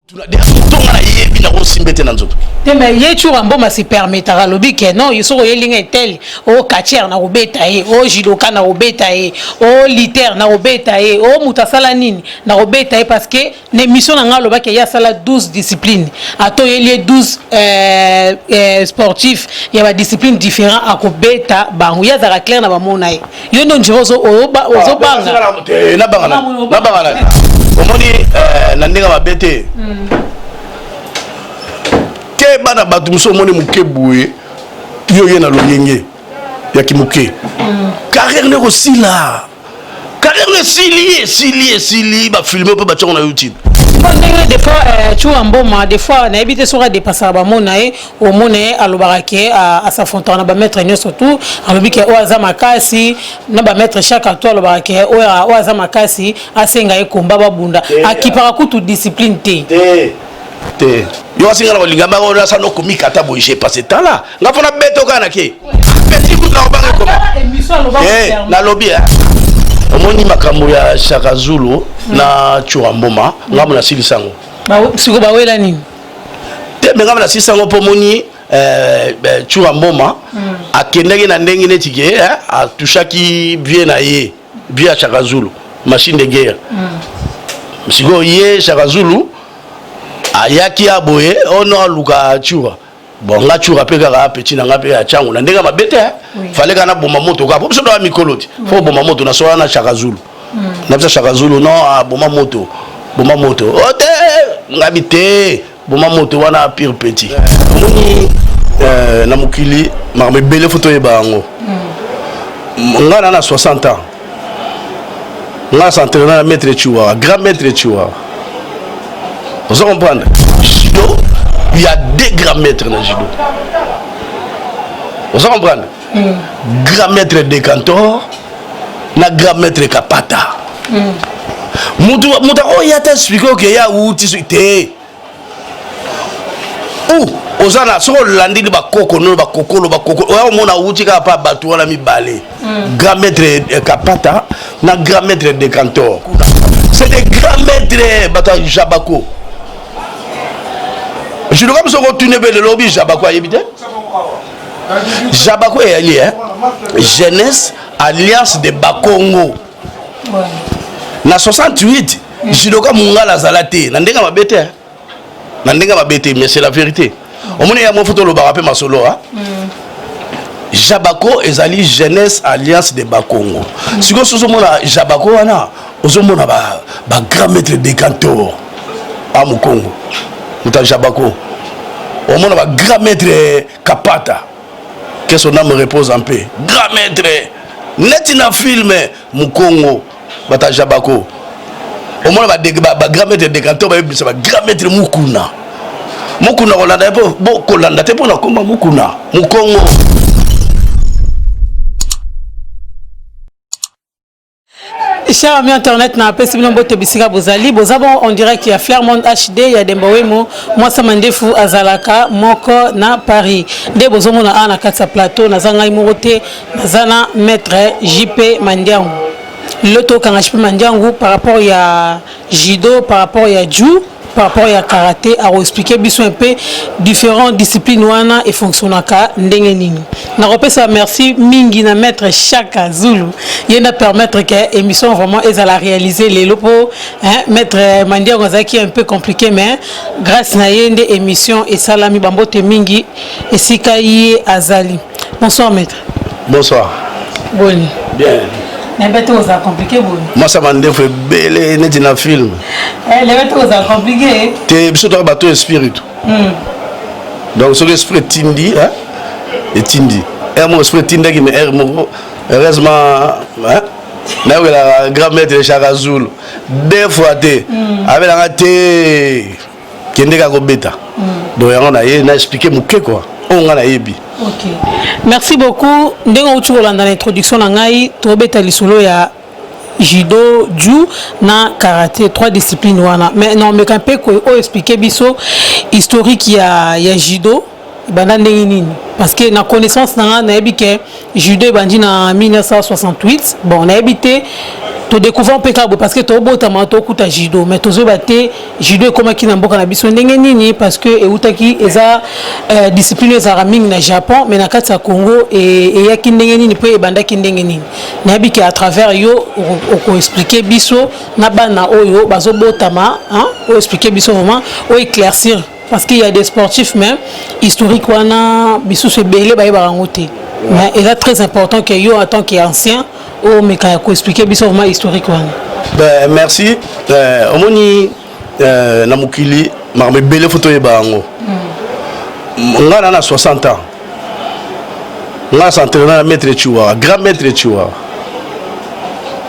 Tonga nayebi nakosimba ete na nzoto te. Mais ye Tshoura Mboma se permettaka, alobi ke non, ye soki oyelinga etel o catcheur na kobeta ye, o judoka na kobeta ye, o lutteur na kobeta ye, o moto asala nini na kobeta ye, parce que na émission na ngai alobaki ye asala 12 discipline. Ata oyeli ye 12 sportif ya badiscipline différent, akobeta bango. Ye azalaka clair na bamona ye. Yo nde ondire ozobanga. Nabanga omoni na ndenge mabe te te. Bana bato mosusu omoni moke boye, yo ye na lolenge ya kimoke, carrière nde kosila, carrière nde esili, esili, esili. Bafilme mpe batiango na YouTube. Ndenge des fois Tshoura Mboma, des fois nayebi te soki adépasaka bamona ye, omona ye alobaka ke asaffrontaka na bamaître nyonso tu. Alobi ke oyo aza makasi na bamaître chaque to, alobaka ke oyo aza makasi asenga ye komba, babunda. Akipaka kutu discipline te. Te te, yo asinga na kolinga bango nasana okomika ata boye. J'ai passé temps là, nga fona beto kaka na ke petit kutu na kobanga ekoma. Nalobi omoni makambo ya Shaka Zulu na Tshoura Mboma, ngambo nasilisa yango. Siko bawela nini? Te, me ngambo nasilisa yango mpo omoni Tshoura Mboma akendaki na ndenge neti ke atouchaki vie na ye, vie ya Shaka Zulu, machine de guerre. Sikoyo ye Shaka Zulu ayaki ya boye ono aluka Tshoura. Bon, nga Tshoura mpe kaka petit na nga mpe ya ntiango na ndenge mabe te. Fale kaka naboma moto kaka po biso toya mikolo ti fo boma moto. Na so wana Shaka Zulu na biso, Shaka Zulu non, aboma moto, boma moto o te, ngabi te, boma moto wana pire petit. Omoni na mokili makambo ebele fo toyeba yango. Nga na 60 ans, nga s'entraîner na maître Chihuahua, grand maître Chihuahua. Ozo comprendre, judo, il y a deux grands maîtres na judo, ozo comprendre? Grand maître Decantor na grand maître Kapata. Mutu mutu oyo ata explique oke ya wuti te ou oza na soki olandeli bakoko nono, bakokolo, bakokolo oya omona awuti kaka mpa bato wana mibale, grand maître Kapata na grand maître Decantor. C'est des grands maîtres, bato ya Jabako. Judoka biso okotune mpe lelo obi Jabako ayebi te. Jabako eyali Jeunesse Alliance de Bakongo na 68. Judoka mongala azala te na ndenge mabe te, na ndenge mabe te, mais c'est la vérité. Omoni ya mofu tolobaka mpe masolo. Jabako ezali Jeunesse Alliance de Bakongo. Sikoyo soki ozomona Jabako wana, ozomona bagrand maître Decantor a mokongo, moto ya Jabako. Omona bagrand maître Kapata, que son âme repose en paix, grand maître neti na film mokongo, bato ya Jabako. Omona bagrand maître Decantor bayebisa bagrand maître Mukuna. Mukuna kolanda ye mpo kolanda te mpo na komba Mukuna mokongo. Cher ami internet, na apesi bino mbote bisika bozali. Boza bon en direct ya Flairmont HD ya Demba Wemo, mwasa mandefu azalaka moko na Paris. Nde bozomona awa na kati ya plateau, naza ngai moko te, naza na maître JP Mandiangu. Lelo tokanga JP Mandiangu par rapport ya judo, par rapport ya ju, par rapport ya karaté. Akoexpliquer biso un peu différentes disciplines wana efonctionnaka ndenge nini. Nakopesa merci mingi na maître Chaka Zulu, ye nde permettre ke émission vraiment ezala réalisé lelo, mpo maître Mandiango azalaki un peu compliqué, mais grâce na ye nde émission esalami. Bambote mingi esika ye azali. Bonsoir maître. Bonsoir. Boni? Bien. Nayebi te kozala compliqué boye. Mwasa mandefu ebele neti na film. Lelo te kozala compliqué. Te, biso toka bato espiritu. Donc soki esprit etindi, etindi heure moko, esprit etindaki, mais heure moko heureusement nayokelaka grand maître Chaka Zulu deux fois te, abelanga te, kende kaka kobeta. Donc yango na ye na expliqué moke quoi, oyo nga nayebi. Ok, merci beaucoup. Ndenge outi kolanda na introduction na ngai, tobeta lisolo ya judo, ju na karaté, trois disciplines wana. Mais na omeka mpe oyo expliquer biso historique ya judo ebanda ndenge nini, parce que na connaissance na nga nayebi ke judo ebandi na 1968. Bon, nayebi te. Todécouvrir mpe kaka boye, parce que tobotama tokuta judo, mais tozoyeba te judo ekomaki na mboka na biso ndenge nini, parce que eutaki, eza discipline ezalaka mingi na Japon, mais na kati ya Congo eyaki ndenge nini mpe ebandaki ndenge nini? Nayebi ke à travers yo okoexpliquer biso na bana oyo bazobotama, oexpliquer biso vraiment, oéclaircir, parce qu'il y a des sportifs même historique wana bisusu ebele bayebaka yango te. Mais eza très important que yo, en tant qu'ancien, omeka ya koexpliquer biso vraiment historique wana. Ben, merci. Omoni, na mokili makambo ebele fo toyeba yango. Ngai na 60 ans, ngai s'entraîner na maître Chiwara, grand maître Chiwara,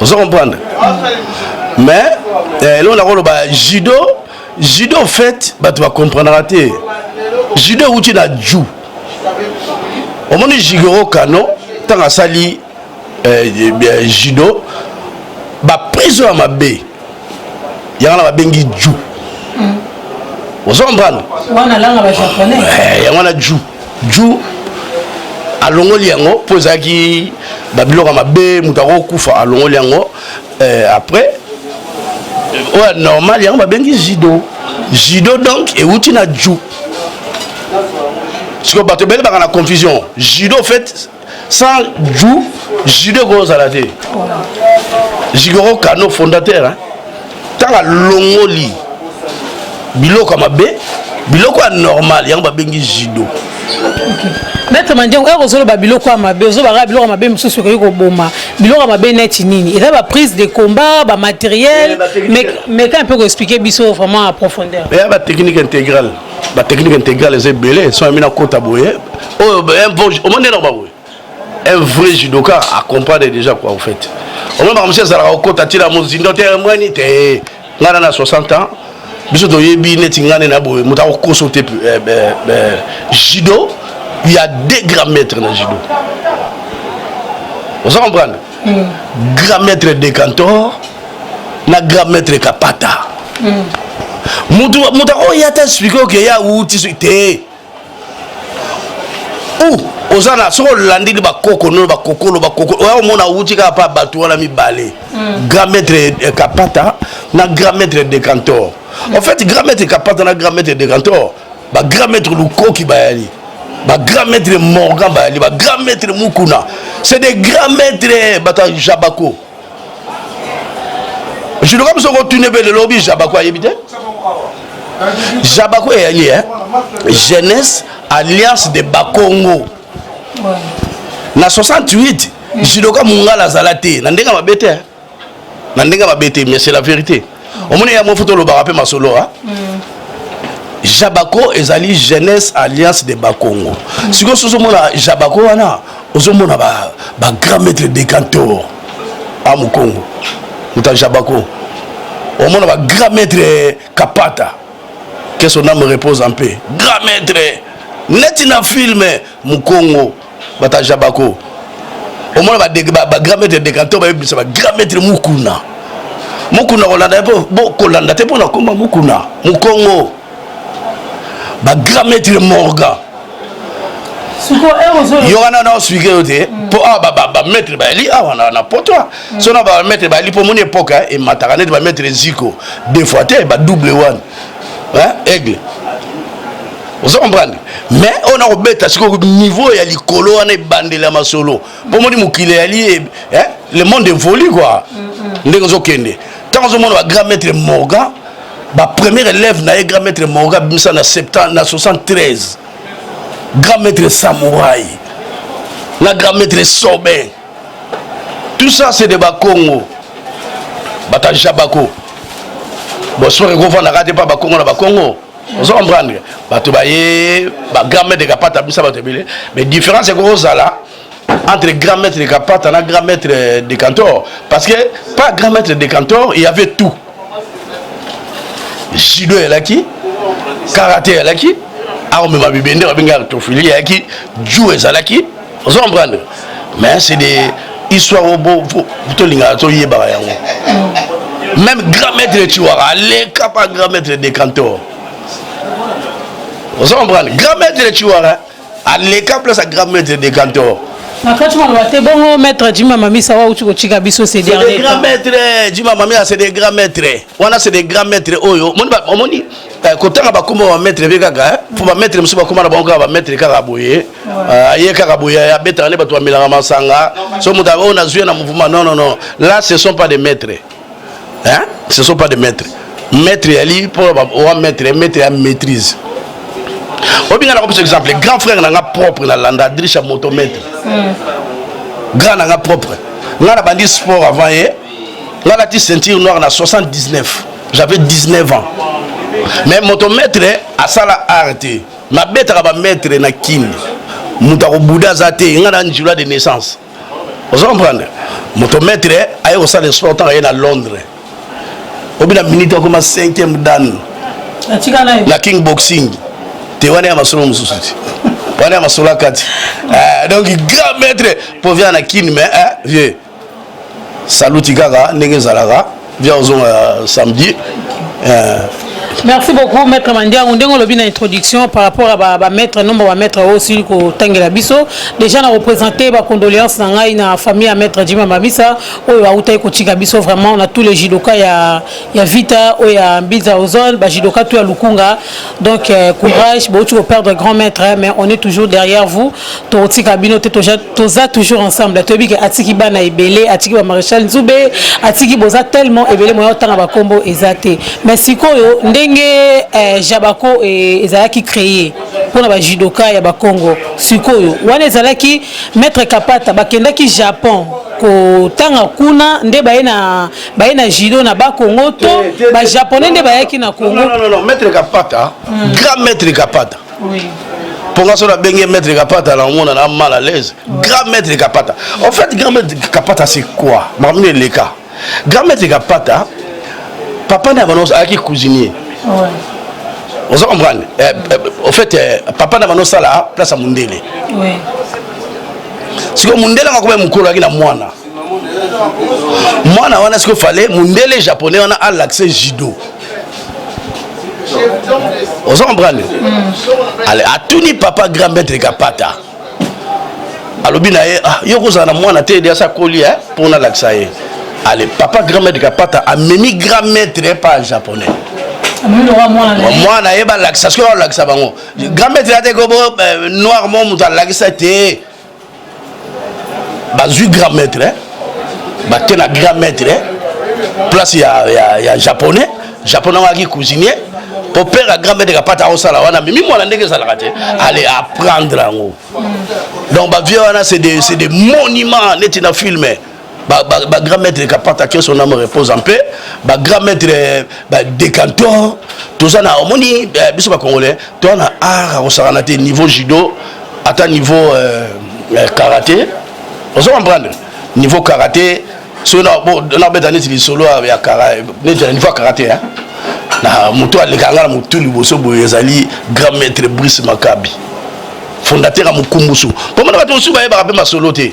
ozo comprendre? Mais eloko nakoloba, judo, judo en fait bato bacomprendraka te. Judo euti na ju. Omoni Jigoro Kano, ntango asali judo, baprise ya mabe yango na babengi ju, ozo comprendre? Wana langa bajaponais. Yango wana ju. Ju alongoli yango mpo ezalaki babiloko ya mabe, moto akokufa, alongoli yango. Après oyo normal, yango babengi judo. Judo donc euti na ju. Sikoyo bato ebele baka na confusion. Judo en fait, sans ju, judo ekozala te. Jigoro Kano, fondateur, ntango alongoli biloko ya mabe, biloko ya normal, yango babengi judo. Maître Mandiango, ere ozoloba biloko ya mabe, ozobaka biloko ya mabe mosusu ekoki koboma. Biloko ya mabe neti nini? Eza baprise de combat, bamatériel? Mais quand mpe koexpliquer biso vraiment à profondeur. Eya batechnique intégrale. Batechnique intégrale eza ebele. So yami nakota boye, oyo omoni nde nakoba boye, un vrai judoka à comprendre déjà quoi. En fait, omoni makambo mosusu ezalaka kokota ntina mozindo te. Mwani te, ngai na 60 ans, biso toyebi neti ngai nde na boye, moto akokoso te. Judo, il y a deux grands maîtres na judo, oza comprendre? Grand maître Decantor na grand maître Kapata. Mutu mutu akoya te expliquer oke ya wuti te ou oza na. Soki olandeli bakoko nono, bakokolo, bakokolo, oya omona awuti kaka mpa bato wana mibale, grand maître Kapata na grand maître Decantor. En fait, grand maître Kapata na grand maître Decantor, bagrand maître Lukoki bayali, bagrand maître Morgan bayali, bagrand maître Mukuna, c'est des grands maîtres. Bato ya Jabako, judoka biso kotune mpe lelo obi Jabako ayebi te. Jabako eyali Jeunesse Alliance de Bakongo na 68. Judoka mongala azala te na ndenge mabe te, na ndenge mabe te, mais c'est la vérité. Omoni ya mofu, tolobaka mpe masolo. Jabako ezali Jeunesse Alliance de Bakongo. Sikoyo soki ozomona Jabako wana, ozomona bagrand maître Decantor a mokongo, moto ya Jabako. Omona bagrand maître Kapata, que son âme repose en paix, grand maître neti na film mokongo, bato ya Jabako. Omona bagrand maître Decantor bayebisa bagrand maître Mukuna. Mukuna kolanda mpo kolanda te mpo na komba Mukuna mokongo, bagrand maître Morgan. Yo wana na oswike yo te, mpo awa bamaître bayali awa na poto. So na bamaître bayali, mpo moni époque emataka neti bamaître Ziko, deux fois te, badouble wana, aigle, oza comprendre? Mais oyo nakobeta sikoyo, niveau ya likolo wana, ebandeli ya masolo, mpo moni mokili eyali, le monde évolue quoi. Ndenge ozokende, ntango ozomona bagrand maître Morgan, bapremier élève na ye, grand maître Morgan abimisa na 70, na 73, grand maître Samouraï na grand maître Sobin, tout ça c'est de Bakongo, bato ya Jabako. Bon, soki ekovandaka te mpa Bakongo na Bakongo, ozo comprendre? Bato baye, bagrand maître Kapata abimisa bato ebele, mais différence ekokozala entre grand maître Kapata na grand maître Decantor, parce que pas grand maître Decantor, il y avait tout. Judo eyalaki, karaté eyalaki, akomema bibende babengaka tofili eyalaki, ju ezalaki, ozo comprendre? Mais c'est des histoires oyo tolingaka toyebaka yango. Même grand maître Chiwara aleka pa grand maître Decantor, ozo comprendre? Grand maître Chiwara aleka place ya grand maître Decantor. Na kati maloba te. Bongo maître Jima Mamisa wa uti kotika biso ces C'est des derniers grands temps. maîtres. Jima Mamisa, c'est des grands maîtres wana, c'est des grands maîtres oyo omoni omoni kotanga bakombo ba maître mpe kaka po ba maître mosusu bakóma na bango kaka ba maître kaka boye, aye kaka boye, abetaka nde bato bamelaka masanga. So moto oyo nazwi ye na mouvement, non, non, non, là ce sont pas des maîtres, hein? Ce sont pas des maîtres. Maître yali mpo owa maître, maître ya maîtrise. Obinga na kopesa exemple, grand frère na nga propre na landa Drisha moto, maître grand na nga propre. Nga na bandi sport avant ye. Nga nati ceinture noire na 79, j'avais 19 ans. Mais moto maître asala art te, nabetaka ba maître na kini, moto akobuda aza te. Nga na njula de naissance, ozo comprendre? Moto maître aye kosala sport ntango aye na Londres, obi na minute akoma 5e dan. Atika na ye. Na king boxing te, wana ya masolo mosusu te, wana ya masolo akati. Donc grand maître po via na kini, mais vieux saluti kaka ndenge ezalaka, via ozonga samedi. Merci beaucoup, maître Mandiango. Ndenge olobi na introduction par rapport à ba maître, nombre ba maître oyo osili kotangela biso déjà, na représenter ba condoléance na ngai na famille ya maître Jima Mamisa oyo autaki kotika biso. Vraiment, na tous les judoka ya Vita, oyo ya Mbiza Ozone, ba judoka tout ya Lukunga. Donc courage, bouti perdre grand maître, hein, mais on est toujours derrière vous. Tokotika bino te, toza toujours ensemble. Toyebi ke atiki bana ebele, atiki ba maréchal Nzube, atiki boza tellement ebele, moya otanga bakombo eza te. Mais sikoyo ndenge Jabako ezalaki créé mpona bajudoka ya Bakongo, sikoyo wana ezalaki maître Kapata, bakendaki Japon kotanga kuna nde baye na judo na Bakongo to Bajaponais nde bayaki na Congo? Non, non, non, maître Kapata, grand maître Kapata. Mpo nga so nabengi maître Kapata, naomona na mal à l'aise. Grand maître Kapata, en fait, grand maître Kapata, c'est quoi? Makambo nini eleka? Grand maître Kapata, papa na bango ayaki cuisinier. Oza comprendre? Au fait, papa na bango osala place ya mundele. Sikoyo mundele anga koba mokolo ayaki na mwana, mwana wana sikoyo fale mundele japonais wana alakise judo, oza comprendre? Ale atuni papa grand maître Kapata, alobi na ye: "Ah, yo kozala na mwana te ede asa koli mpo nalakisa ye." Ale papa grand maître Kapata amemi grand maître pa japonais. Amemi lokwa mwana na ye. Mwana ye balakisa. Soki balakisa bango, grand maître ate kobo noir mo moto alakisa te. Bazwi grand maître, bake na grand maître place ya japonais. Japonais yango ayaki cuisinier po père ya grand maître Kapata akosala wana, memi mwana ndenge ezalaka te, ale apprendre yango. Donc ba vieux wana, c'est des monuments neti na film. Ba grand maître Kapata, que son âme repose en paix. Ba grand maître, ba décantor, toza na omoni biso Bacongolais toza na art akosakana te, niveau judo ata niveau karaté, ozo comprendre? Niveau karaté, soki nabeta neti lisolo ya neti na niveau ya karaté, hein? Na moto aleka nga na motu liboso boye ezali grand maître Brice Makabi, fondateur ya Mokumbusu. Mpo mona bato mosusu bayebaka mpe masolo te,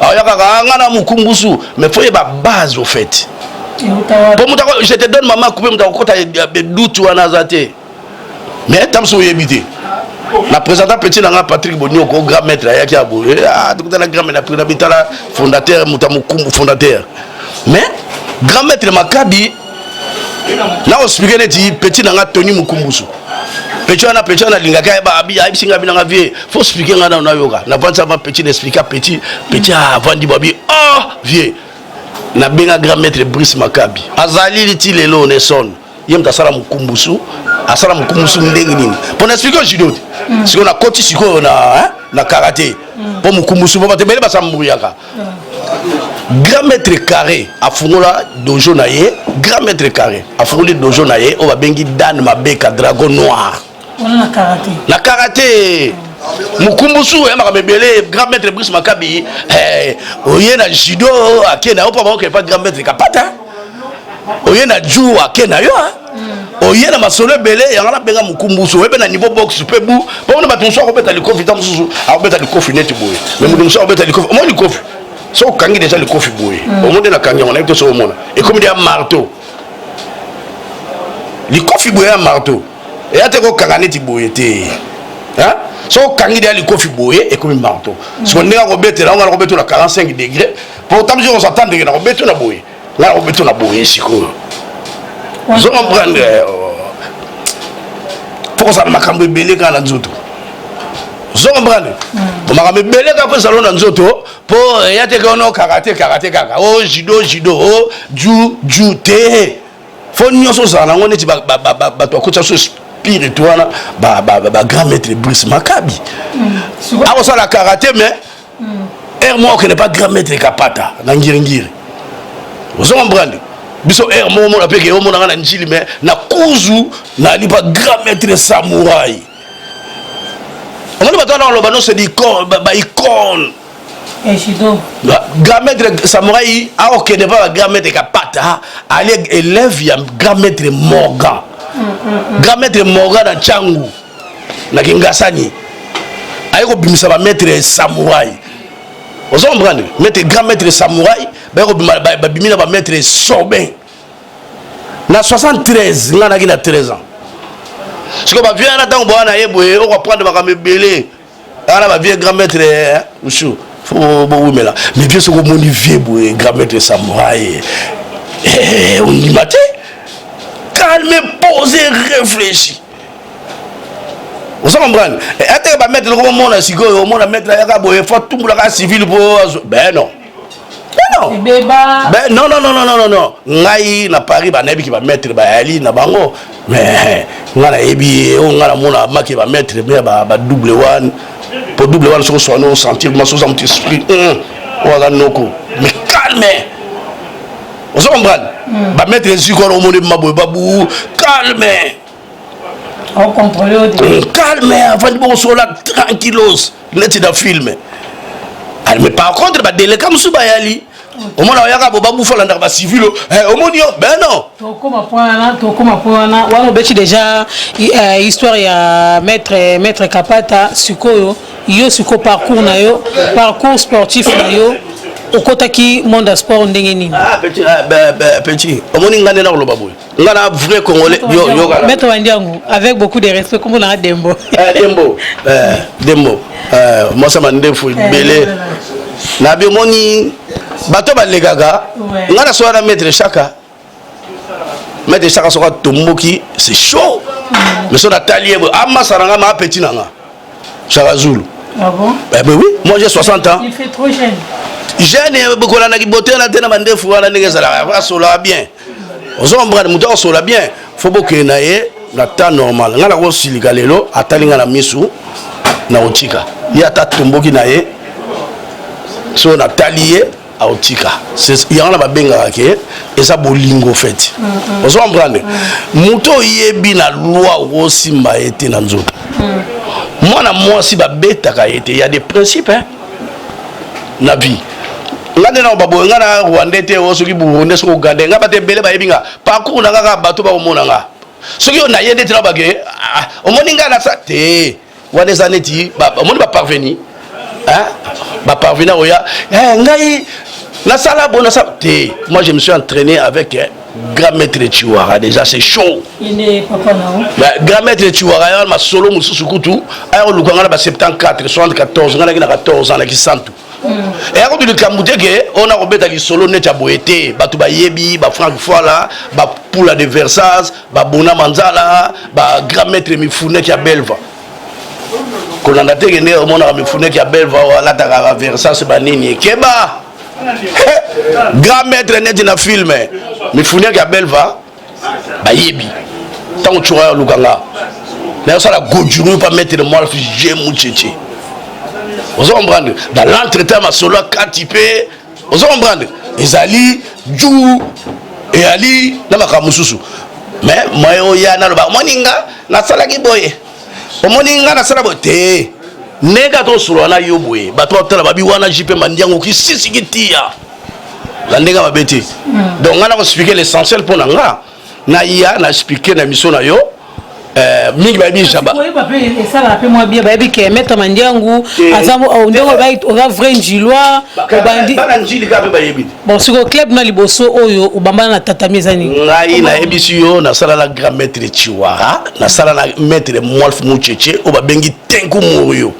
aya kaka nga na Mokumbusu, mais faut yeba base au fait. Po moto, je te donne mama coupe, moto akokota doute wana aza te. Mais ta mosusu oyebi te, na présentant petit na nga Patrick Bonioko, grand maître ayaki ya boye, tokutana grand maître na bitala fondateur, moto ya Mokumbu fondateur. Mais grand maître Makabi, na expliquer neti petit na nga Tony Mokumbusu, petit wana, petit wana alingaki ayebisi nga binanga: "Vieux, faut expliquer nga nano nayoka." Navandisa va petit, na expliquer petit, petit avandi babi: "Oh vieux." Nabenga grand maître Brice Makabi, azali ti lelo Neson, ye moto asala Mokumbusu. Asala Mokumbusu ndenge nini? Mpo na expliquer judo te, sikoyo nakoti sikoyo na karaté. Mpo Mokumbusu, mpo bato ebele basambuyaka. Grand maître Carré afungola dojo na ye, grand maître Carré afungoli dojo na ye oyo babengi Dan Mabeka Dragon Noir. Wana na karaté? Na karaté. Mokumbusu oyambaka ebele. Grand maître Brice Makabi, oye na judo ake na yo mpo baoke pa grand maître Kapata, oye na ju ake na yo, oye na masolo ebele. Yango nabenga Mokumbusu. Oye mpe na niveau boxe mpe bu mpona bato mosusu akobeta likofi, ta mosusu akobeta likofi neti boye, mais moto mosusu akobeta likofi, omoni likofi so okangi déjà likofi boye, omoni nde nakangi yango, nayebi te so omona ekomi deya marteau. Likofi boye ya marteau eya te kokanga neti boye te. Soki okangi deya likofi boye, ekomi marteau. Siko ndenge akobetela ngo, nakobetela 45 degré po tamisi kosatandeke, nakobetela boye, nga nakobetela boye. Sikoyo ozo comprendre, faut kozala makambo ebele kaka na nzoto. Ozo comprendre, makambo ebele kaka po ezala na nzoto, mpo eya te ono karate karate kaka, o judo judo, o ju ju te. Faut nyonso ozala nango neti bato bakotisa so spirit wana. Bagrand maître Brice Makabi akosala karate, mais heure moko okende pa grand maître Kapata na Ngiringiri. Ozo comprendre, biso heure moko omona mpe ke omonanga na Njili, mais na Kuzu nali pa grand maître Samouraï. Omoni bato wana oloba no, c'est baicône. Grand maître Samouraï aokende pa bagrand maître Kapata, ali élève ya grand maître Morgan. Grand maître Morgan na Ntiangu na Kingasani aye kobimisa bamaître Samouraï. Ozo comprendre, maître, grand maître Samouraï baye kobima, babimi na bamaître Sobin na 73. Nga naki na 13 ans. Sikoyo bavieux wana, ntango boya na ye boye, okoprendre makambo ebele wana. Bavieux grand maître usu, faut bowumela. Mais vieux, soki omoni vieux boye, grand maître Samouraï, ondima te, calme, posé, réfléchi. Oza comprendre, ateke bamaître loko omona sikoyo, omona maître ayaka boye, faut atumbulaka civil po. Ben non, non, ben non, non, non, non, non, non. Ngai na Paris banayebiki bamaître bayali na bango, mais ngai nayebi oyo ngai namona maki bamaître me badouble one, po double one soki oswani, osentir ma soza moto esprit oyo aza noko, mais calme. Ozo comprendre, bamaître eziki wana, omoni maboye, babu calme, calme, avandi bokosola tranquillos neti na film. Mais par contre badeleka mosusu bayali, omona oyaka bo babufa, olandaka bacivile, omoni yo, ben non. Tokóma point wana, tokóma point wana. Wana obeti déjà histoire ya maître Kapata. Sikoyo yo, sikoyo parcours na yo, parcours sportif na yo, okotaki monde ya sport ndenge nini? Ah, petit, ah, ben, ben, petit, omoni nga nde na koloba boye, nga na vrai Congolais yo yo. Maître Wandiangu, avec beaucoup de respect, kombo na Dembo. Eh, Dembo, eh, Dembo, eh, mwasa mandefu ebele na bi. Omoni bato balekaka nga na sola na maître Chaka. Maître Chaka soki atomboki, c'est chaud, mais so natali ye boye, amasa na nga, ma petit na nga Chaka Zulu. Ah bon? Eh ben oui, moi j'ai 60 ans. Il fait trop jeune. Jeune, bokolandaki bote wana te na bandefu wana ndenge ezalaka, asolaka bien. Ozo comprendre, moto akosola bien, faut bokende na ye na temps normal. Ngai nakosilika lelo, atali ngai na misu, na kotika ye. Ata tomboki na ye, so natali ye, aotika. Yango na babengaka ke eza bolingo fete. Ozo comprendre, moto oyebi na loi, okosimba ye te na nzoto. Mwana mwasi babetaka ye te, ya des principes, hein? Na vie nga nde na baboye, nga na Rwandais te, o soki Burundais, soki Ugandais. Nga bato ebele bayebi nga parcours na nga, kaka bato bakomona nga soki oyo naye nde tina bake, omoni nga na sa te. Wana eza neti omoni baparveni, baparveni oya ngai nasala bo nasala te. Moi je me suis entraîné avec grand maître Chiwara, déjà c'est chaud. Grand maître Chiwara ya masolo mosusu kutu aya koluka nga na ba 74 74, nga naki na 14 ans naki santu. Eya kutu likambo te ke oyo nakobeta lisolo neti ya boye te. Bato bayebi bafrank Foila, bapula de Versas, babona Manzala, bagrand maître Mifuneki ya Belva. Kolanda te ke nde omonaka Mifuneki ya Belva oyo alataka baversas banini, keba, grand maître neti na film Mifuneki ya Belva. Bayebi ntango tsoka ya olukanga nayosala godjuru pa maître Mwalf je mucheche. Ozo comprendre, dans l'entretien masolo akati mpe, ozo comprendre, ezali ju eyali na makambo mosusu. Mais moye oya naloba, omoni nga nasalaki boye, omoni nga nasala boye te. Ndenge tosolola na yo boye, bato batala babi wana JP Mandiango kisisiki tia na ndenge mabe te. Donc nga nakoexpliquer l'essentiel mpo na nga naya na expliquer na mission na yo. Mingi bayebi jaba. Koyeba mpe esalaka mpe mwa bien, bayebi ke maître Mandiangu aza ndenge oza vrai Njilois, obandi bana Njili kaka mpe bayebi te. Bon, sikoyo club na liboso oyo obambana na tatami eza nini? Ngai nayebisi yo, nasala na grand maître Chiwara, nasala na maître Mwalf Mucheche oyo babengi Tenku Morio,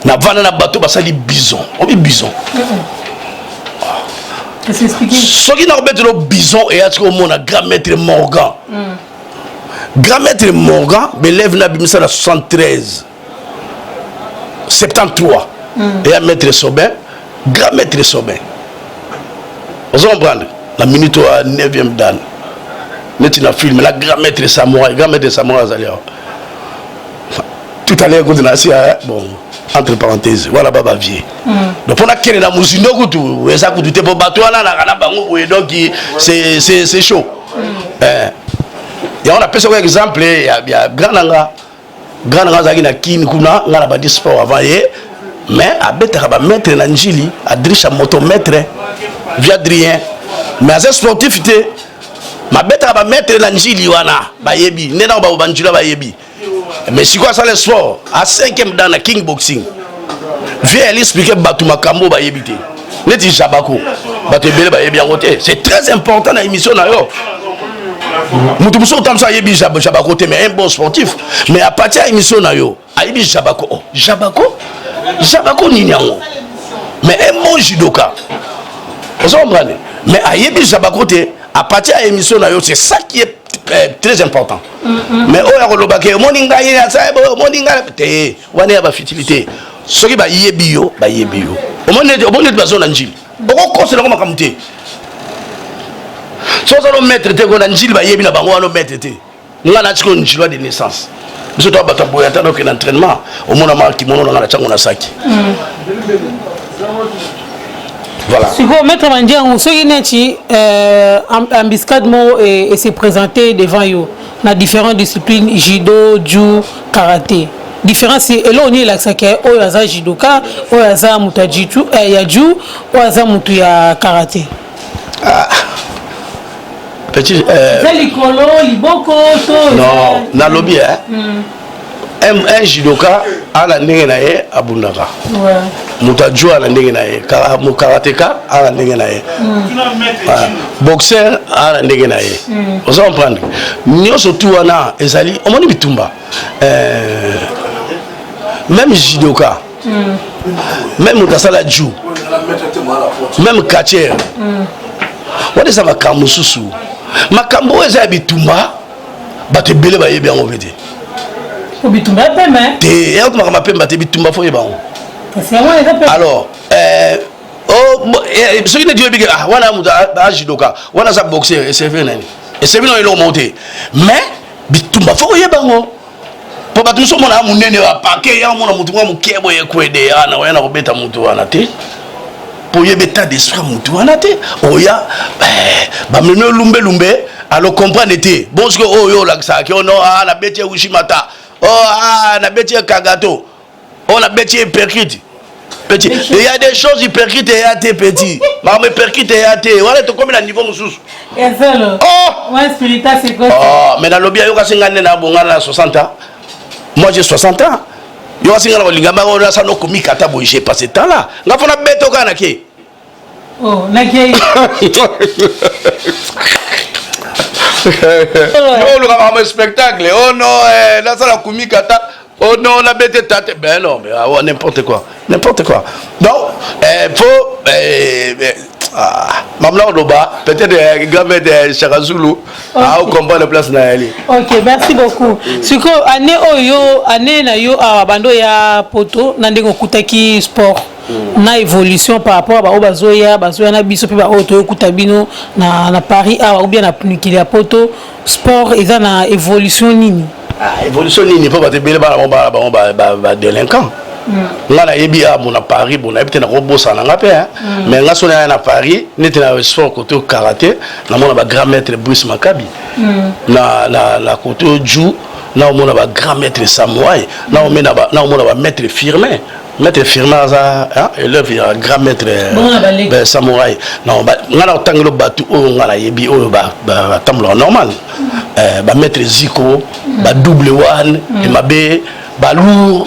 navanda na bato basali bison, obi bison. Soki nakobetela bison, eya sikoyo omona grand maître Morgan. Grand maître Morgan, belève na bimisa na 73 73. Eya maître Sobin, grand maître Sobin, ozo comprendre, na minute oyo 9e dan neti na film na grand maître Samouraï. Grand maître Samouraï azali awa tout à l'heure kutu na si. Bon, entre parenthèse, wana ba bavie. Donc mpona kende na mozindo kutu eza kutu te, mpo bato wana naka na bango boye, donc c'est chaud. Yango napesako exemple ya grand na nga. Grand na nga azalaki na Kini kuna, nga na bandi sport avant ye, mais abetaka bamaître na Njili, adrisha moto, maître Viadrien, mais aza sportif te, mabetaka bamaître na Njili wana, bayebi nde nako banjila bayebi. Mais sikoyo asala sport a 5e dan na king boxing. Vie ali expliquer bato makambo bayebi te, neti jabako, bato ebele bayebi yango te. C'est très important na émission na yo. Moto mosusu otamisa ayebi jabako te, mais un bon sportif, mais à partir ya émission na yo ayebi jabako. Oh, jabako, jabako nini yango? Mais un bon judoka, ozo comprendre, mais ayebi jabako te, à partir ya émission na yo. C'est ça qui est très important. Mais oyo akolobaka omoni ngai, omoni ngai te, wana ya bafutilité. Soki bayebi yo, bayebi yo. Omoni neti bazo na Njili, okokoselango makambo te. So oza no maître te ko na Njili, bayebi na bango wana maître te. Nga na sikoyo Njilois de naissance, biso toa bato ya boye. Ata nakokende entraînement, omona maka kimono na nga na tiango na saki, voilà. Sikoyo maître Mandiangu, soki neti embuscade moko ese présenter devant yo na différentes disciplines, judo, ju, karaté, différence eloko nini elakisaka oyo aza judoka, oyo aza moto ya ju, oyo aza moto ya karaté? Ah. Petit eza likolo liboko to? Non, nalobi un judoka ala ndenge na ye abundaka, moto ajua na ndenge na ye, karateka ala ndenge na ye, boxer ala ndenge na ye. Oza comprendre, nyonso tu wana ezali omoni bitumba. Même judoka, même moto asala ju, même catcheur, wana eza makambo mosusu. Makambo oyo eza ya bitumba, bato ebele bayebi yango mpe te. Bitumba ya pembe. Te, eya makambo ya pemba te. Bitumba faut oyeba yango. Alors soki neti oyebi ke wana moto ajudoka, wana aza boxer, eservir nani? Eservir na eloko moko te. Mais bitumba faut koyeba yango, mpo bato mosusu omona ya monene apake ya omona motu mwa moke boye ekwede ana oya na kobeta motu wana te, mpo oyebi état d'esprit ya motu wana te. Oya bamemi olumbelumbe, alo comprendre te. Bon, soki oyo olakisaka ke ono nabeti ye ushimata, o nabeti ye kagato, oyo nabeti ye uppercut. Petit, il y a des choses, uppercut eya te. Petit, makambo uppercut eya te, wana tokomi na niveau mosusu. Oh, oh, mais nalobi ayokasi ngai nde nabongana na 60 ans. Moi, j'ai 60 ans. Yokasi ngai na kolinga bango nasa nokomika ata boye. J'ai passé temps là, nga fona beto kaka nake. Oh, nakei. Yo oluka makambo spectacle. Oh non, nasala kumika ta, oh non, nabete tate. Ben non, mais ah, ouais, n'importe quoi, n'importe quoi. Donc faut ah, mamla oloba peut-être grand maître Chaka Zulu acomprendre place na yali. Ok, merci beaucoup. Sikoyo année oyo, année na yo awa, bando ya poto, na ndenge okutaki sport na évolution par rapport à baoyo bazoya na biso mpe baoyo toyokuta bino na Paris awa ou bien na mikili ya poto, sport eza na évolution nini? Ah, évolution nini? Mpo bato ebele bana bango, bana bango badélinquant. Nga nayebi a bo na Paris, bo nayebi te, nakobosana nga mpe. Mais nga so naya na Paris, neti na sport côté karaté, namona bagrand maître Brice Makabi, na côté ju naomona bagrand maître Samouraï, naomona bamaître Firmin. Maître Firmin aza élève ya grand maître samouraï. Non, nga na otangelo bato oyo nga nayebi oyo batambolaka normal, bamaître Ziko, badouble one, emabe balourd,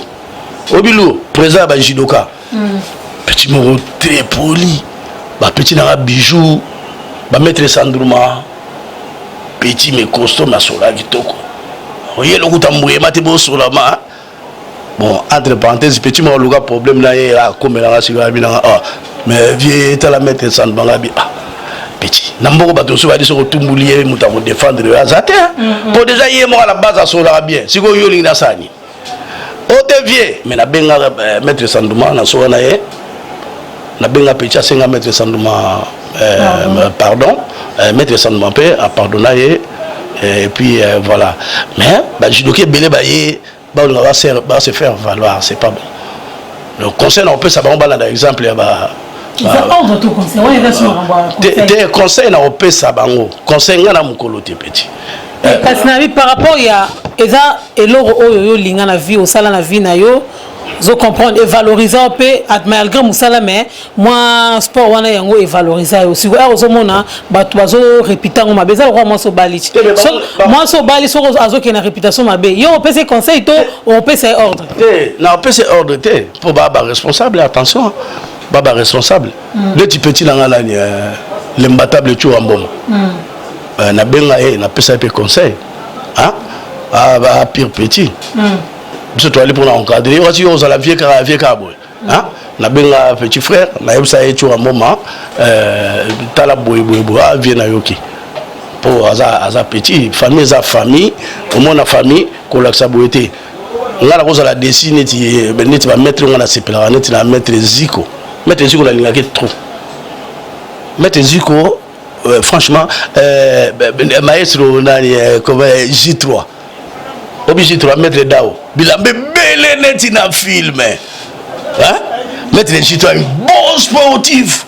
oyebi lourd, président ya bajudoka, petit moko très poli, bapetit nanga bijou, bamaître Sandruma, petit mais costaud, masola kitoko, oye lokuta mbuyema te bosolama. Bon, entre parenthèse, petit moko aluka problème na ye, akomelanga sikoyo, abi nanga: "Ah, mais vieux, tala maître Sandruma." Abi: "Ah, petit, na mboko bato mosusu badi soki otumbuli ye, moto akodéfendre yo aza te, mpo déjà ye moko na base asolaka bien. Sikoyo yo olingi nasala nini o te, vieux?" Mais nabengaka maître Sanduma, nasoka na ye, nabenga petit, asenga maître Sanduma pardon, maître Sanduma mpe apardonna ye, et puis voilà. Mais bajudoki ebele baye baolinga base faire valoir, c'est pas bon. Donc conseil na kopesa bango, balanda exemple ya ba te. Conseil na kopesa bango, conseil nga na mokolo te, petit. Kasi na bi par rapport ya eza eloko oyo yo olinga na vie, osala na vie na yo, ozo comprendre, evalorisa mpe malgré mosala, mais mwa sport wana yango evalorisa yo. Sikoyo awa ozomona bato bazorépéter yango mabe, eza lokola mwasi obali ti mwasi obali, soki azokende na réputation mabe, yo opesa conseil to opesa ye ordre? Te, na opesa ordre te, mpo baa baresponsable. Attention, baa baresponsable. Neti petit na nga nani, l'imbattable Tshoura Mboma, nabenga ye, napesa ye mpe conseil, pire petit, biso toali mpona encadrer yo, kasi yo ozala vieux kaka, vieux kaka boye. Nabenga petit frère, nayebisa ye: "Tshoura Mboma, tala boye boye boye." "Ah vieux, nayoki." Mpo aza petit, famille eza famille, omona famille kolakisa boye te. Nga nakozala desi neti bamaître nga nasepelaka neti na maître Ziko. Maître Ziko nalingaki trop, maître Ziko, franchement, maestro nani, comme J3, obi J3, maître Dao, bilamba ebele neti na film, hein? Maître J3, un bon sportif.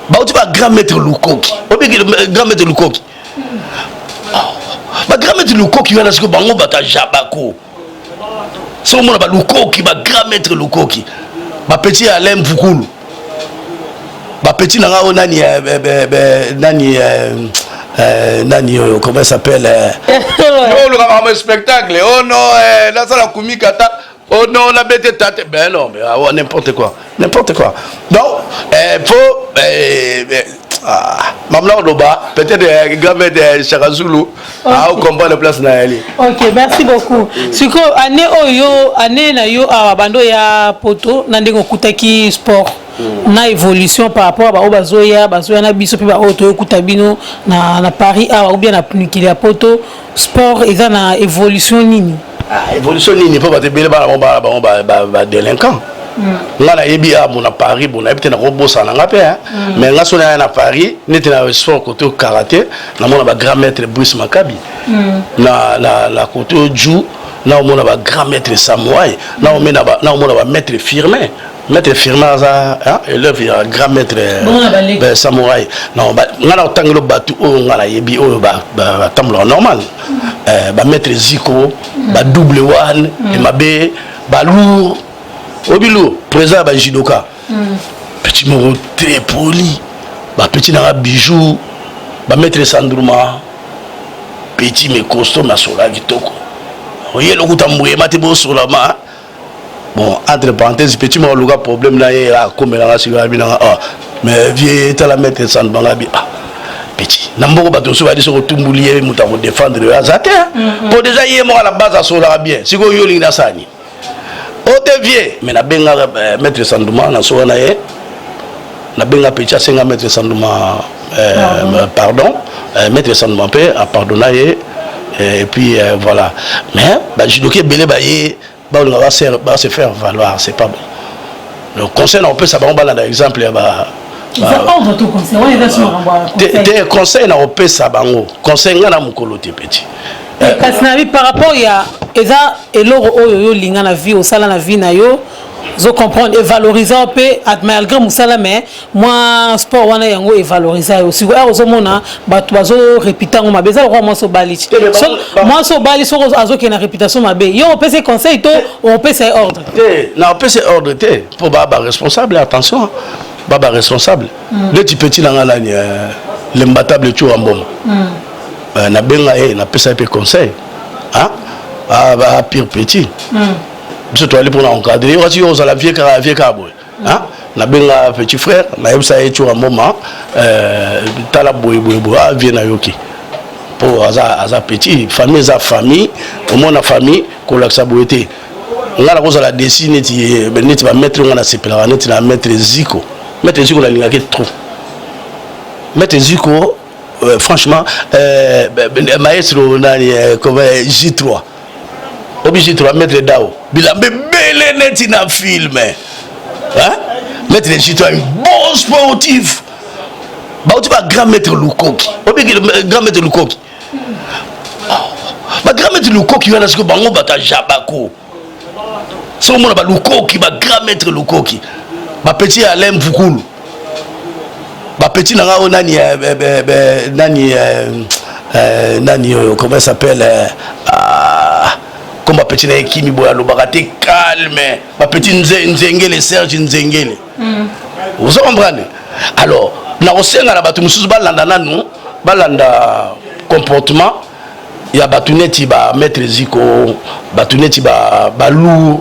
Bauti ba grand maître Lukoki, obi grand maître Lukoki, ba grand maître Lukoki wana sikoyo bango bato ya Jabako. Soki omona balukoki, ba grand maître Lukoki, bapetit ya Alain Mvukulu, bapetit na nga oyo nani, nani, nani oyo, comment s'appelle? Oluka makambo spectacle. Oh non, nasala kumika ta. Oh non, nabete tate. Ben non, mais ah, n'importe quoi, n'importe quoi. Donc faut ah, mamla oloba peut-être grand maître Chaka Zulu acomprendre place na yali. Ok, merci beaucoup. Sikoyo année oyo, année na yo awa, bando ya poto, na ndenge okutaki sport na évolution par rapport a baoyo bazoya na biso mpe baoyo toyokuta bino na Paris awa ou bien na mikili ya poto, sport eza na évolution nini? Ah, évolution nini? Mpo bato ebele bana bango bana badélinquant. Nga nayebi a bo na Paris, bo nayebi te, nakobosana nga mpe, mais nga so naya na Paris neti na sport côté karaté, namona bagrand maître Brice Makabi, na côté ju naomona bagrand maître samouraï, naomona bamaître Firmin. Maître Firmin aza élève ya grand maître samouraï. Non, nga na otangelo bato oyo nga nayebi oyo batambolaka normal, bamaître Ziko, badouble one, emabe balourd, oyebi lourd, président ya bajudoka, petit moko très poli, bapetit nanga bijou, bamaître Sandruma, petit mais costaud, masola kitoko, oye lokuta mbuyema te bosolama. Bon, entre parenthèse, petit moko aluka problème na ye, akomelanga sikoyo, abi nanga: "Ah mais vieux, tala maître Sandruma." Abi: "Ah petit, na mboko bato mosusu badi soki otumbuli ye, moto akodéfendre yo aza te, mpo déjà ye moko na base asolaka bien. Sikoyo yo olingi nasala nini o te, vieux?" Mais nabengaka maître Sanduma, nasoka na ye, nabenga petit, asenga maître Sanduma pardon, maître Sanduma mpe apardonna ye, et puis voilà. Mais bajudoki ebele baye baolinga base faire valoir, c'est pas bon. Donc conseil na kopesa bango, balanda exemple ya ba te. Conseil na kopesa bango, conseil nga na mokolo te, petit. Kasi na bi par rapport ya eza eloko oyo yo olinga na vie, osala na vie na yo, Ozo comprendre, evalorisa mpe malgré mosala, mais mwa sport wana yango evalorisa yo. Sikoyo awa ozomona bato bazorépéter yango mabe. Eza lokola mwasi obali ti mwasi obali, soki azokende na réputation mabe, yo opesa conseil to opesa ye ordre? Te, na opesa ordre te, mpo baa baresponsable. Attention, baa baresponsable. Neti petit na nga nani, l'imbattable Tshoura Mboma, nabenga ye, napesa ye mpe conseil. Pire petit, biso toali mpona encadre yo, kasi yo ozala vie kaka vie kaka boye. Nabenga petit frère, nayebisa ye: Tshoura Mboma, tala boye boye boye, avie nayoki mpo aza petit. Famille eza famille, omona famille kolakisa boye te. Nga nakozala desi neti bamaître nga nasepelaka neti na maître Ziko. Maître Ziko nalingaki trop, maître Ziko. Franchement, maestro nani, comme J3, obi J3, maître Dao, bilamba ebele neti na film, hein? Maître J3, un bon sportif. Bauti ba grand maître Lukoki, obi grand maître Lukoki, ba grand maître Lukoki wana sikoyo bango bato ya Jabako. Soki omona balukoki, ba grand maître Lukoki, bapeti ya Alain Mvukulu, bapeti na nga oyo nani, nani, nani oyo, comment s'appelle, comme bapeti na ye kimi boye, alobaka te, calme, bapeti Nzengele, Serge Nzengele. Ozo comprendre? Alors nakosenga na bato mosusu balanda nanu, balanda comportement ya bato neti bamaître Ziko, bato neti balourd,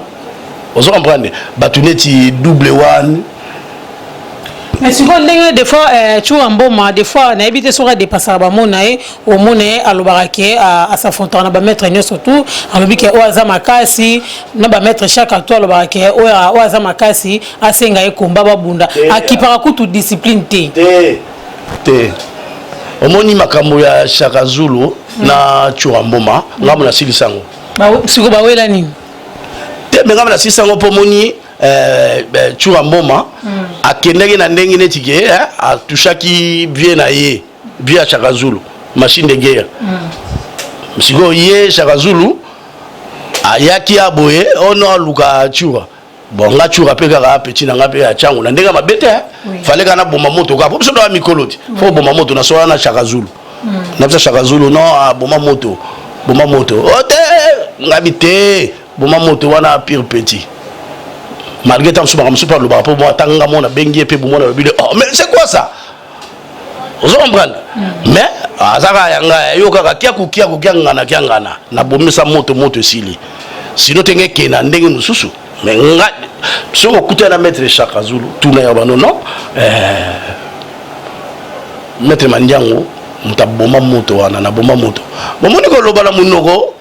ozo comprendre, bato neti double one. Mais sikoyo ndenge des fois Tshoura Mboma, des fois nayebi te soki adépasaka bamona ye, omona ye alobaka ke asaffrontaka na bamaître nyonso tu. Alobi ke oyo aza makasi na bamaître chaka to, alobaka ke oyo aza makasi asenga ye komba, babunda, akipaka kutu discipline te. Te te, omoni makambo ya Shaka Zulu na Tshoura Mboma, ngambo nasilisa yango. Sikoyo bawela nini? Te, me ngambo nasilisa yango mpo omoni, Tshoura Mboma akendaki na ndenge neti ke atouchaki vie na ye, vie ya Shaka Zulu, machine de guerre. Sikoyo ye Shaka Zulu ayaki ya boye ono aluka Tshoura. Bon, nga Tshoura mpe kaka petit na nga mpe ya ntiango na ndenge mabe te, fale kaka naboma moto kaka po biso toya mikolo ti fo boma moto. Nasola na Shaka Zulu, na biso Shaka Zulu: non, aboma moto, boma moto o te, ngabi te, boma moto wana pire petit. Malgré ntango mosusu makambo mosusu mpe alobaka mpo ata nga mo nabengi ye mpe bomona alobi: oh, mais c'est quoi ça? Ozo comprendre? Mais aza kaka ya ngai, yo kaka kiaku kiaku kiangana kiangana, nabomisa moto, moto esili. Sino tenge ekende na ndenge mosusu. Mais nga soki okutani na maître Chaka Zulu, tuna ya bano: non, maître Mandiango moto aboma moto wana, naboma moto. Bomoni, koloba na monoko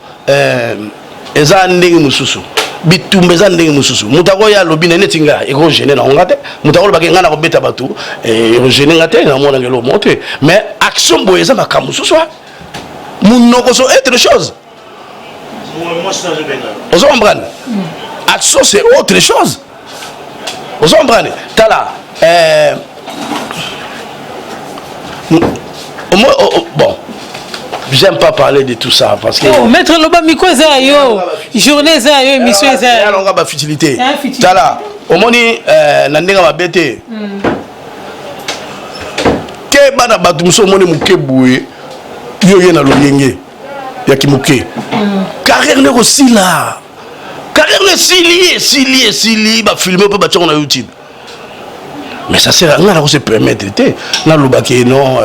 eza ndenge mosusu, bitumba eza ndenge mosusu. Moto akoya alobi na neti nga, ekogêner nango nga te. Moto akolobaki nga na kobeta bato, ekogêner nga te, namonaka eloko moko te. Mais action boye eza makambo mosusu, monoko c'est autre chose. Ozo comprendre? Action, c'est autre chose. Ozo comprendre? Tala, bon, j'aime pas parler de tout ça parce que Oh, maître, loba, micro eza ya yo, journée eza ya yo, émission eza ya yo. Alonga bafutilité. Tala, omoni, na ndenge mabe te ke bana bato mosusu, omoni moke boye, yo ye na lolenge yaki moke, carrière nde kosila, carrière nde esili, esili, esili. Bafilme mpe batiango na YouTube, mais ça sert nga nako se permettre te nalobaki non.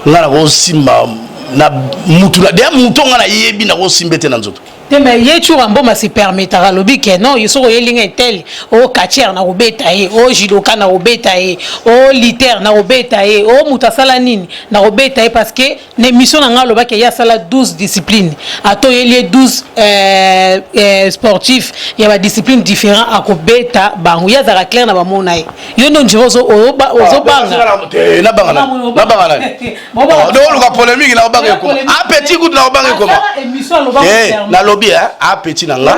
Nga nakosimba na mutu deya mutu nga nayebi, nakosimba te na nzoto. Te, mais ye Tshoura Mboma se permettaka, alobi ke non, ye soki oyelinga etel o catcheur na kobeta ye, o judoka na kobeta ye, o lutteur na kobeta ye, o moto asala nini na kobeta ye, parce que na émission na ngai alobaki ye asala 12 discipline. Ata oyeli ye 12 sportif ya badiscipline différent, akobeta bango. Ye azalaka clair na bamona ye. Yo nde ondire ozobanga. Nabanga nani? Oluka polémique, nakobanga ekoma apeti kutu, nakobanga ekoma. Nalobi apeti na nga.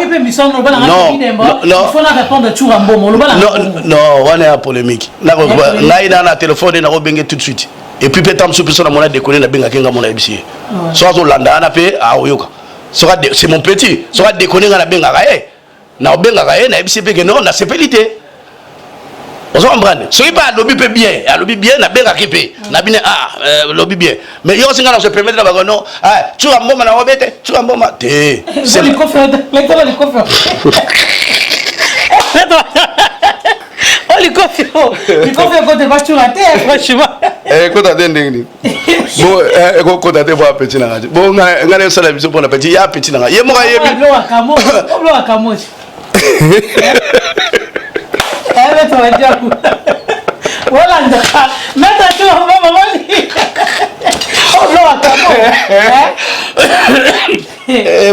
Non, wana ya polémique. Ngai na telefone nakobenge tout de suite. Et puis mpe ntango mosusu mpe so namona déconne, nabengaki nga mona, yebisi ye so azolanda wana mpe aoyoka. Soki c'est mon petit, soki adéconne, nga nabengaka ye. Na obengaka ye, nayebisi mpe ke non, nasepeli te. Ozo comprendre? Soki mpe alobi mpe bien, alobi bien, nabengaki mpe nabine, ah, alobi bien, mais yo osinga na se permettre na bango non, ah, Tshoura Mboma na obe te, Tshoura Mboma te. C'est likofi, likofi. Oh, likofi, likofi ekote batshoura te, franchement. Ekota te ndenge nini? Bo ekokota te po apeti na nga te. Bo ngai nasala biso mpona peti ya apeti na nga, ye moko ayebi. Olanda maître Tshoura Mboma, moni oblokaka mo.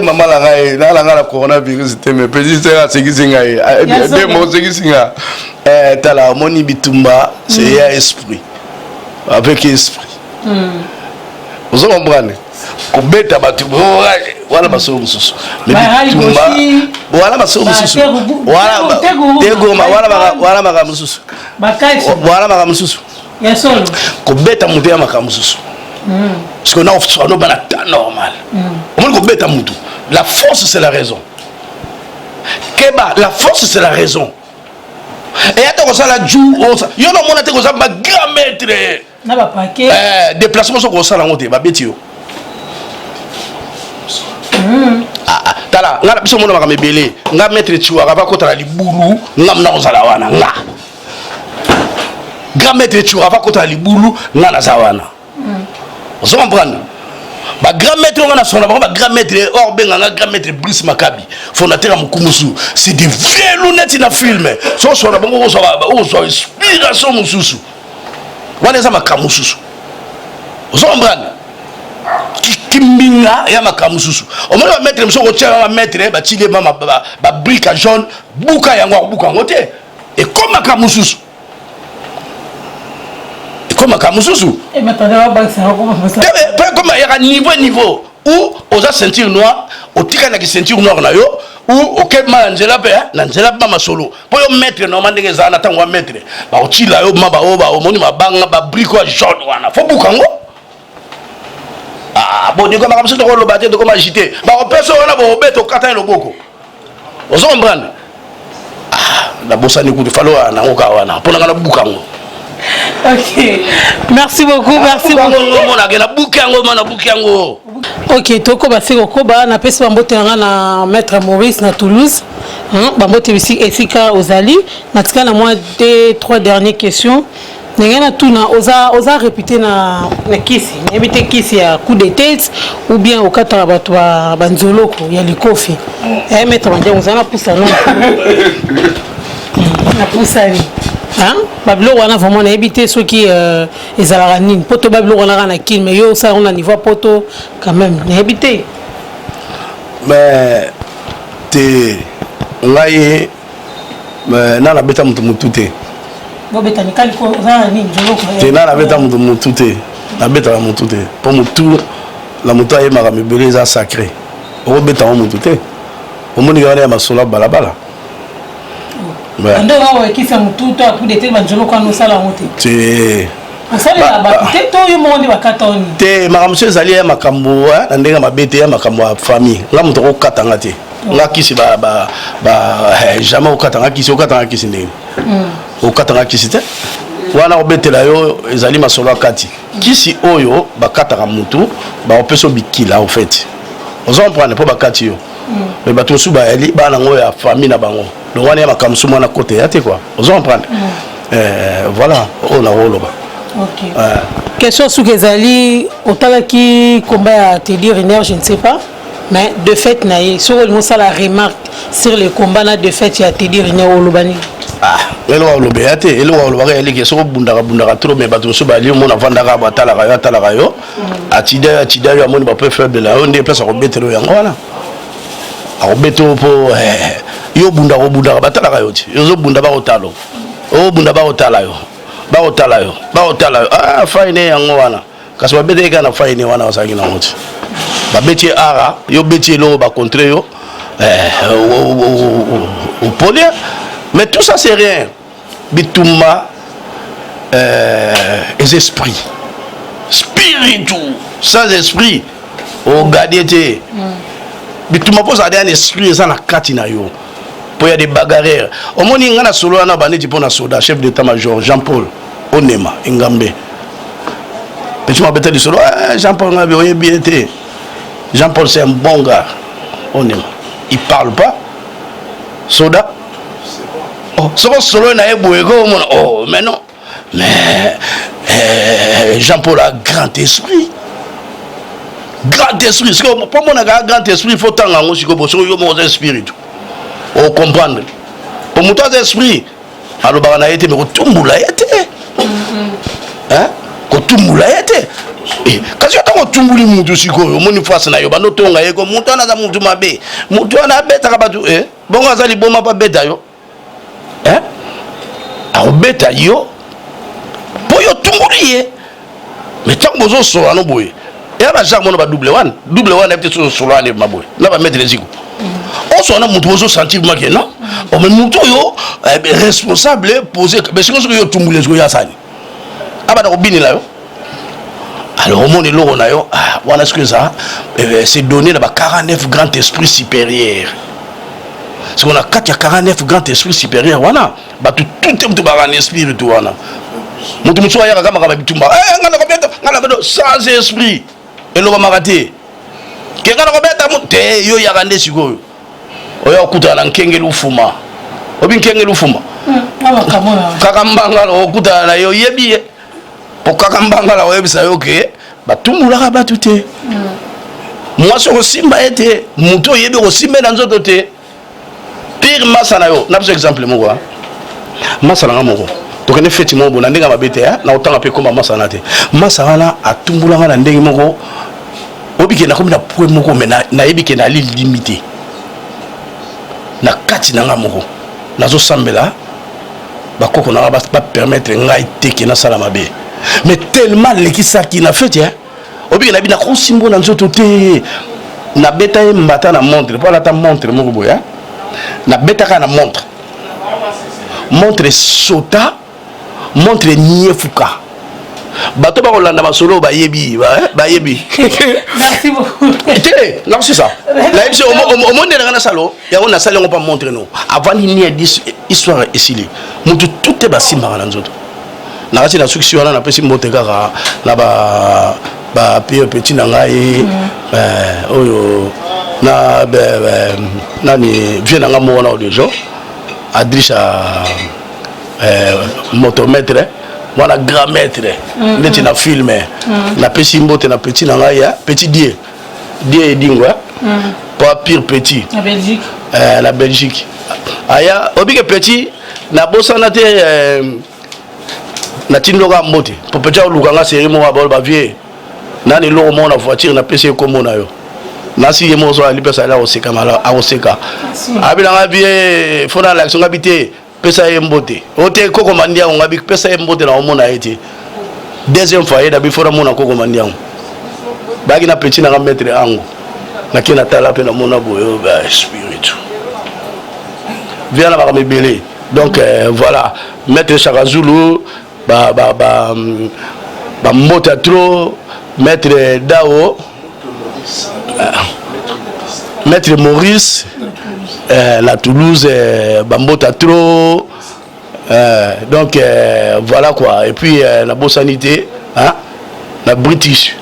Mama na ngai, nala ngai na coronavirus te, mais petit sœur asekisi ngai nde mo osekisi nga. Tala, omoni bitumba, c'est ya esprit, avec esprit. Ozo comprendre? Kobeta bato wana, masolo mosusu. Bitumba wana, masolo mosusu tegoma wana, makambo mosusu wana, makambo mosusu. Kobeta moto ya makambo mosusu, parce que na bana ta normal. Omoni, kobeta motu, la force c'est la raison. Keba, la force c'est la raison. Eya te kosala ju yo namona te, koza ba grand maître. Na bapaquet. Déplacement soki kosala yango te, babeti yo. Ah, ah, tala nga na biso mona makambo ebele. Nga maître Tshoura bakota na libulu, nga mna kozala wana. Nga grand maître Tshoura bakota na libulu, nga naza wana. Ozo comprendre? Bagrand maître nga na sona bango, bagrand maître oyo akobenga nga grand maître Brice Makabi, fondateur ya Mokumusu, c'est des vieux neti na film. So osona bango, ozwa inspiration mosusu. Wana eza makambo mosusu. Ozo comprendre? Kimbinga ya makambo mosusu. Omoni bamaître mosusu okotia bamaître batili ma babrique ya jaune, buka yango, akobuka yango te. Ekomaka mosusu, ekomaka mosusu mpe koma yaka niveau niveau ou oza ceinture noire, otikalaki ceinture noire na yo, ou okema na nzela mpe na nzela mpe masolo mpo yo maître normal ndenge ezala na ntango wa maître bakotila yo ma bao baomoni mabanga, babrique ya jaune wana, fo buka yango. Ah, bon, makambo mosusu tokoloba te, tokoma agité. Bakopesa wana, bobeta, okata ye loboko. Ozo comprendre? Ah, nabosani kutu falo wana nango kaka wana mpo nanga nabuka yango. Ok, merci beaucoup, merci beaucoup. Omonake nabuki yango, ma nabuki yango. Ok, tokoba se kokoba. Napesi bambote na nga na maître Maurice na Toulouse. Bambote esika ozali. Natika na mwa deux trois dernières questions ndenge natuna. Oza réputé na kisi, nayebi te, kisi ya coup de tête ou bien okataka bato banzoloko ya likofi. Maître Mandiango, oza na pusa no napusani babiloko wana, vraiment nayebi te soki ezalaka nini mpo toyeba biloko wana kaka na Kine, mais yo osala yango na niveau ya poto quand même, nayebi te. Mais te, ngai na nabeta moto motu te. Te, na nabeta moto motu te, nabetaka motu te mpo motu na motu ayemaka mibele, eza sacré. Okobeta ngo motu te. Omonika wana ya masolo ya balabala. Nde ekisa motu to akude te, banzoloko wana osala yango te? Te. Osalela bato te to yo moko nde bakata oni? Te, makambo mosusu ezali ya makambo na ndenge mabe te, ya makambo ya famille. Nga moto akokatanga te. Nga kisi ba jamais okatanga kisi. Okatanga kisi ndenge okatanga kisi te wana obetela yo, ezali masolo ya kati. Kisi oyo bakataka mutu, bakopesa bikila. Au fait, ozo comprendre? Mpo bakati yo, mais bato mosusu bayali bana yango ya famille na bango. Donc wana ya makambo mosusu mwana kote ya te quoi. Ozo comprendre? Voilà oyo nakoloba. Question soki ezali, otalaki combat ya Teddy Riner, je ne sais pas, mais défaite na ye, soki olingi osala remarque sur le combat na défaite ya Teddy Riner, oloba nini? Ah, eloko oloba ya te. Eloko olobaka yaliki, soki obundaka bundaka trop, mais bato mosusu bali omona, avandaka, batalaka yo, atalaka yo, atida yo, atida yo, amoni bapoint faible na yo, nde place akobetela yo yango wana. Akobeta yo mpo yo obundaka, obundaka, batalaka yo ti ozobunda, bakotala obunda, bakotala yo, bakotala yo, bakotala yo. Ah, faine yango wana. Kasi babetaki kaka na faine wana, bazalaki nango ti babeti ye ara, yo beti eloko, bacontre yo, opoli. Mais tout ça, c'est rien. Bitumba eza esprit, spiritu. Sans esprit, ogagner te. Bitumba mpo ozala na esprit, eza na kati na yo. Mpo ya des bagarreurs. Omoni nga na solo wana bandeti mpo na soda chef d'état major Jean Paul Onema Engambe. Petit mabeta lisolo, eh, Jean Paul ngabi oyebi ye te. Jean Paul, c'est un bon gars. Onema, il parle pas. Soda, oh, soko solo na ye boye ko omona, oh, mais non, mais Jean Paul a grand esprit, grand esprit. Sikoyo mpo monaka grand esprit, faut tanga yango. Sikoyo bo soki yo moko oza esprit, ocomprendre po moto aza esprit alobaka na ye te, me kotumbula ye te, hein? Kotumbula ye te. Kasi yo ntango otumbuli mutu, sikoyo omoni face na yo, bando otonga ye ko mutu wana aza mutu mabe, mutu wana abetaka bato. Bongo aza liboma mpo abeta yo? Akobeta yo mpo yo otumbuli ye. Mais ntango bozosola no boye, eya bagenre mono badouble wana, double wana yebi te soki osola wana ebima boye na bamaître eziko osola na mutu, bozosentir make non, oh, mais mutu oyo responsable posé. Mais sikoyo soki yo otumbuli, esiko yo asani abanda kobinela yo. Alors omoni eloko na yo wana soki eza, c'est donné na ba 49 grand esprit supérieur. Sikoyo na kati ya 49 grand esprit supérieur wana, bato tout te moto baka na esprit tu wana. Moto mosusu ayaka kaka makambo ya bitumba, nga nakobeta, nga na sans esprit elobamaka te ke nga nakobeta te. Yo yaka nde sikoyo oya okutana na nkengeli ufuma, obi nkengeli ufuma kaka mbangala, okutana na ye, oyebi ye po kaka mbangala, oyebisa yo ke batumbulaka bato te, mwasi okosimba ye te, motu oyebi okosimba ye na nzoto te. Pire masa na yo, na biso exemple moko, masa na nga moko, tokende feti moko boye na ndenge ya mabe te, na otanga mpe komba masa wana te. Masa wana atumbulanga na ndenge moko, oyebi ke nakomi na point moko, me nayebi ke nali limite na kati na nga moko. Nazosambela bakoko na nga bapermettre ngai te ke nasala mabe, mais tellement alekisaki na feti, obike nayebi nakosimbo na nzoto te. Nabeta ye mbata na montre, mpo alata montre moko boye. Nabetaka na montre, montre sota, montre niefuka. Bato bakolanda masolo bayebi, bayebi te. Nakosisa, nayebi so omondelanga na salo yango, nasali yango mpa montre no avandi nie, histoire esili. Motu tout te basimbaka na nzoto. Nakati na sukisi wana, napesi mbote kaka na ba bapire petit na ngai oyo na nani, vie na ngai moko na odejo Adrisha, motomètre wana, grand maître neti na film. Napesi mbote na petit na ngai, petit Die Die Edingo, po pire petit na Belgique. Aya obike petit, nabosana te, natindoka mbote po petit aoluka nga série moko abolo bavie nani eloko moko na voiture. Napesi ye kombo na yo, nasi ye moko so ali pesa ali akoseka, akoseka abilanga bie fo nalakisa nga bi te. Pesa ye mbote o te koko mandiango, nga bi pesa ye mbote na omona ye te. Deuxième fois ye nabi fo namona koko mandiango, bayaki na petit nanga maître ango, nake natala mpe namona boye ba spiritu via na makambo ebele. Donc voilà, maître Chaka Zulu, bambote ya trop, maître Dao, maître Maurice, la Toulouse, bambote ya trop. Donc voilà quoi. Et puis nabosani te, hein? Na British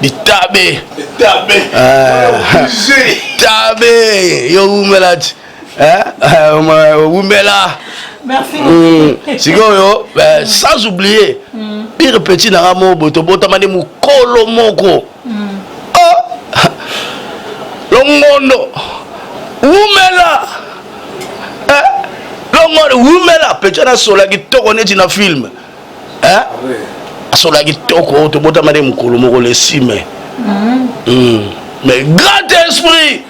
litabe tabe, yo wumela ti wumela. Sikoyo, sans oublier pire petit na nga moko boye, tobotama nde mokolo moko, oh! Longondo wumela, longondo wumela. Petit nasola kitoko neti na film, asola kitoko. Tobotama nde mokolo moko, le 6 mai. Mais grand esprit.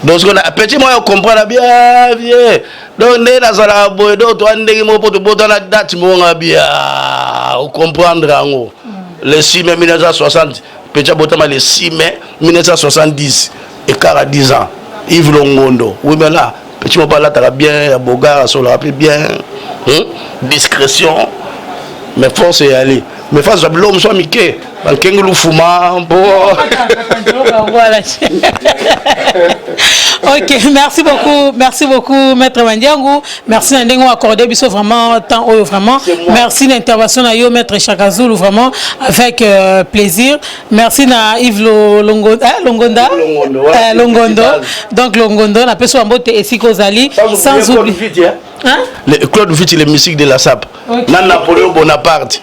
Donc sikoyo na petit moko comprendre bien bien. Donc nde nazalaka boye, donc toa ndenge moko mpo tobotana date moko, nga bia ocomprendre yango, le 6 mai 1960. Petit abotama le 6 mai 1970, écart à 10 ans. Yves Longondo wimela, petit moko alataka bien ya bogar, asolaka mpe bien, Discrétion, mais force eyali. Mais fa azwa biloko mosusu ya mike, bankenge lufuma mpo. Voilà. Ok, merci beaucoup, merci beaucoup, Maître Mandiangu. Merci na ndenge accordé biso vraiment temps oyo vraiment. Merci l'intervention na yo, Maître Chaka Zulu, vraiment avec plaisir. Merci na Yves Longo, hein, Longonda. Longondo, ouais. Longondo. Donc Longondo na peso mbote esika ozali sans oublier. Hein? Hein? Claude Viti, les musiques de la SAP. Na Napoléon Bonaparte.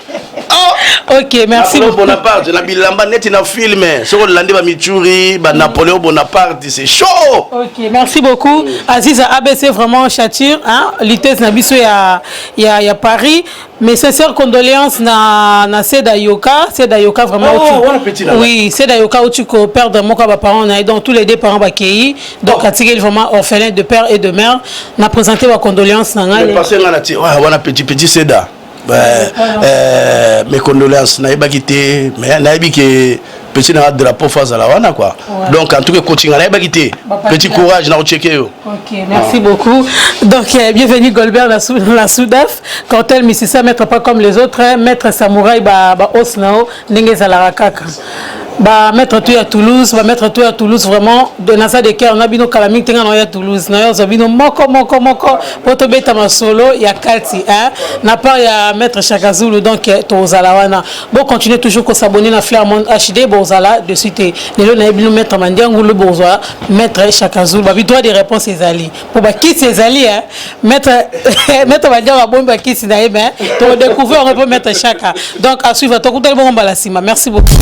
Ok, merci Napoléon beaucoup. Bonaparte, na bilamba neti na film. Soko landi ba mituri, ba Napoléon Bonaparte, c'est chaud. Ok, merci beaucoup. Aziza ABC vraiment chature, hein, litesse na biso ya Paris. Mes sincères condoléances na Seda Yoka, Seda Yoka vraiment. Oh, wana petit là. Oui, Seda Yoka où tu ko perdre moko ba parents na, donc tous les deux parents bakei. Donc atikeli vraiment orphelin de père et de mère. Na présenté ba condoléances na Mais ngai. parce nga na ti, ouais, wana petit petit Seda. Ben, mes condoléances, nayebaki te, mais nayebi ke petit na drapeau faut azala wana quoi. Donc en tout cas coaching nayebaki te. Petit courage na kocheke yo. Ok, merci beaucoup. Donc, bienvenue Goldberg, la Soudaf. Quand elle Mississa, maître pas comme les autres, hein, maître samouraï, ba osnao, ndenge ezalaka kaka. Ba maître tout à Toulouse, ba maître tout à Toulouse, vraiment, de nasa de cœur, na bino kalami tenga na ya Toulouse, na yo bino moko moko moko, poto beta masolo ya kati, hein. Na part ya maître Chaka Zulu, donc tozala wana. Bon, continuez toujours ko s'abonner na Flair Monde HD, bozala de suite. Lelo na bino maître Mandiangu le bozwa maître Chaka Zulu, ba droit de réponse ezali. Po ba kisi ezali, hein. Maître Mandiangu abombi ba kisi na ye, mais to découvrir on peut maître Chaka. Donc à suivre, to kutali bongo mbala sima. Merci beaucoup.